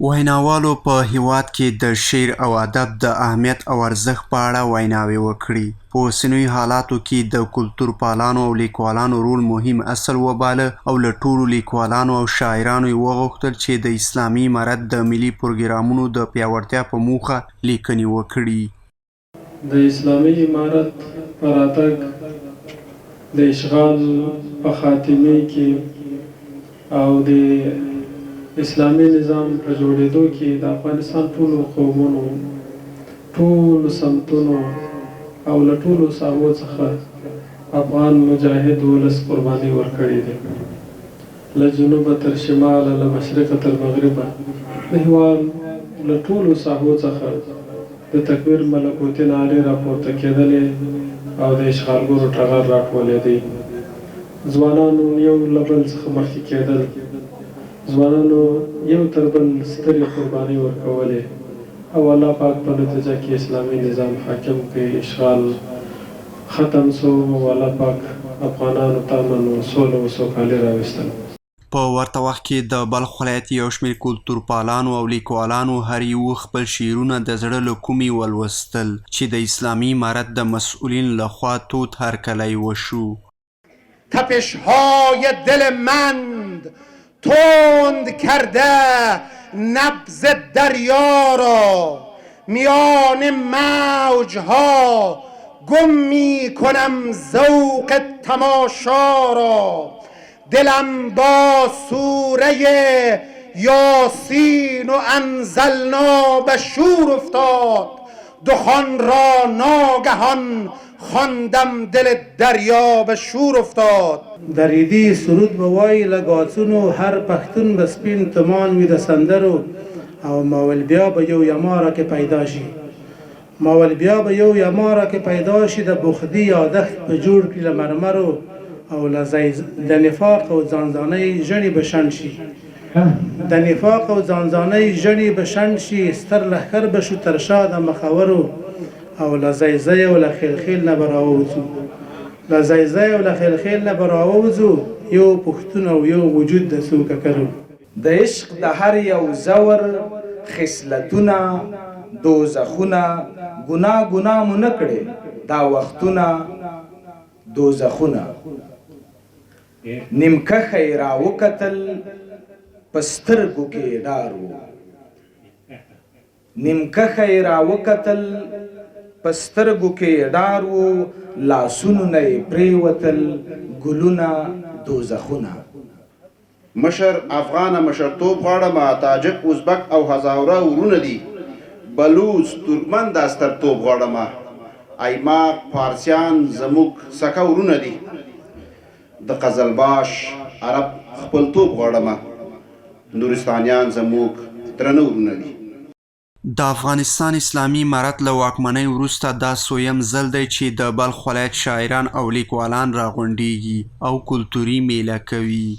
ویناوالو په هېواد کې د شعر او ادب د اهمیت او ارزښت په اړه ویناوې وکړې، په اوسنیو حالاتو کې د کلتور پالانو او لیکوالانو رول مهم اصل وباله او له ټولو لیکوالانو او شاعرانو یې وغوښتل چې د اسلامي امارت د ملي پروګرامونو د پیاوړتیا په موخه لیکنې وکړي. د اسلامي امارت په راتګ، د اشغال په خاتمې کې او د اسلامي نظام په جوړېدو کې د افغانستان ټولو قومونو، ټولو سمتونو او له ټولو ساحو څخه افغان مجاهد ولس قربانۍ ورکړې دي. له جنوبه تر شماله، له مشرقه تر مغربه، د هېواد له ټولو ساحو څخه د تکبیر ملکوتي نعرې راپورته کېدلې او د اشغالګرو ټغر راټولېدی. ځوانانو یو له بل څخه مخکې کېدل. ځوانانو یو تر بل سترې قربانۍ ورکولې او الله پاک په نتیجه کې اسلامي نظام حاکم کړ، اشغال ختم سو او الله پاک افغانانو ته امن او سوله او سوکالي راوستل. په ورته وخت کې د بلخ ولایت یو شمېر کلتورپالانو او لیکوالانو هر یوه خپل شعرونه د زړه له کومې ولوستل، چې د اسلامي امارت د مسؤلینو له خوا تود هرکلی وشو. تپشهای دل مند تند کرده نبض دریا را میان موجها گم می کنم ذوق تماشا را دلم با سوره یاسین و انزلنا به شور افتاد دخان را ناگهان خواندم دل دریا به شور افتاد. د ریدي سرود به وايي له ګاڅونو هر پښتون به سپین تومان وي د سندرو او ماول بیا به یو یما راکې پیدا شي ماول بیا به یو یما راکې پیدا شي د بخدي یادښت به جوړ کړي له مرمرو او له د نفاق او ځانځانۍ ژڼي به شنډ شي د نفاق او ځانځانۍ ژڼي به شنډ شي ستر لښکر به شو تر شا د مخورو او له ځای ځای او له خېل خېل نه به راووځو له ځای ځای او له خېل خېل نه به راووځو یو پښتون او یو وجود د څو ککرو. د عشق د هر یو ځور خصلتونه دوزخونه ګناه ګناه مو نه کړې دا وختونه دوزخونه نیمکښه یې راوکتل په سترګو کې یې ډار و. نیمکښه یې راوکتل، په سترګو کې یې ډار و، لاسونو نه یې پرېوتل ګلونه دوزخونه. مشر افغانه مشرتوب غواړمه تاجک ازبک او هزاوره ورونه دي بلوڅ ترکمن دا سترتوب غواړمه ایماق پارسیان زموږ سکه ورونه دي د قزلباش عرب خپلتوب غواړمه نورستانیان زموږ درنه ورونه دي. د افغانستان اسلامي امارت له واکمنۍ وروسته دا څویم ځل دی چې د بلخ ولایت شاعران او لیکوالان راغونډېږي او کلتوري مېله کوي.